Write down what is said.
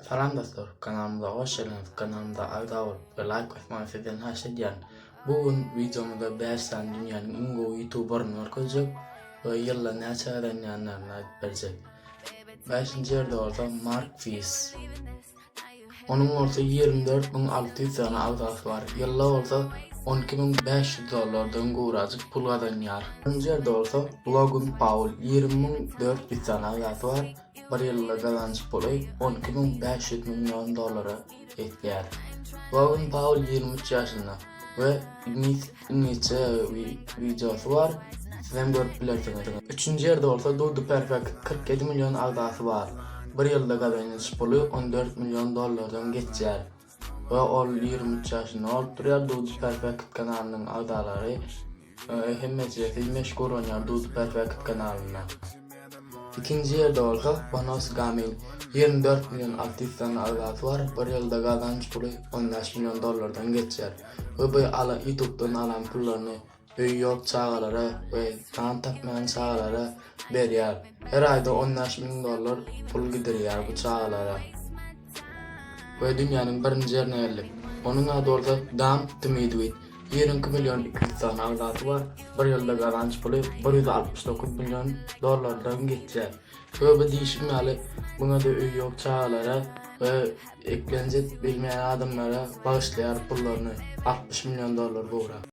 Salam dostlar, kanalymyza hoş geldiňiz. Kanalymyza agza bolup we laýk basmagy sizden haýyş edýärin. Bu gün wideomyzda 5 sany dünýäniň iň gowy ýutuberyny görkezjek we ýylda näçe gazanýanlaryny aýdyp berjek. Bäşinji ýerde bolsa Mark Fis. Onuň bolsa 24600 sany agzasy bar. Ýylda bolsa 12500 dollardan gowrajyk pul gazanýar. Birinji ýerde bolsa Logan Paul 20400 sany agzasy bar. Bir ýylda gazanç puly 12500 million dollara ýetýär. Logan Paul 23 ýaşynda we iňlis iňlisçe wideosy bar. Siz hem görüp bilersiňiz. Üçünji ýerde bolsa Dudu Perfect 47 million agzasy bar. Bir ýylda gazanç puly 14 million dollardan geçýär. We ol 23 ýaşynda bolup durýar. Dudu Perfect kanalynyň agzalary hemmejesi meşhur oýnar Dudu Perfect kanalynda. Ikinji ýerde bolsa Bonos Gaming 24 million 600 sany agzasy bar. Bir ýylda gazanç puly 15 million dollardan geçýär. We bu ala YouTube'dan alan pullaryny öýi ýok çagalara we nan tapmaýan çagalara berýär. Her aýda 15 müň dollar pul gidirýär bu çagalara. We dünýäniň birinji ýerine geldik. Onuň ady bolsa Dam Tmidwit. 22 million 200 sany agzasy bar. Bir ýylda gazanç puly 169 million dollardan geçýär. We bu diýşim ýaly muňa-da öýi ýok çagalara we eklenç edip bilmeýän adamlara bagyşlaýar pullaryny 60 million dollar gowrak.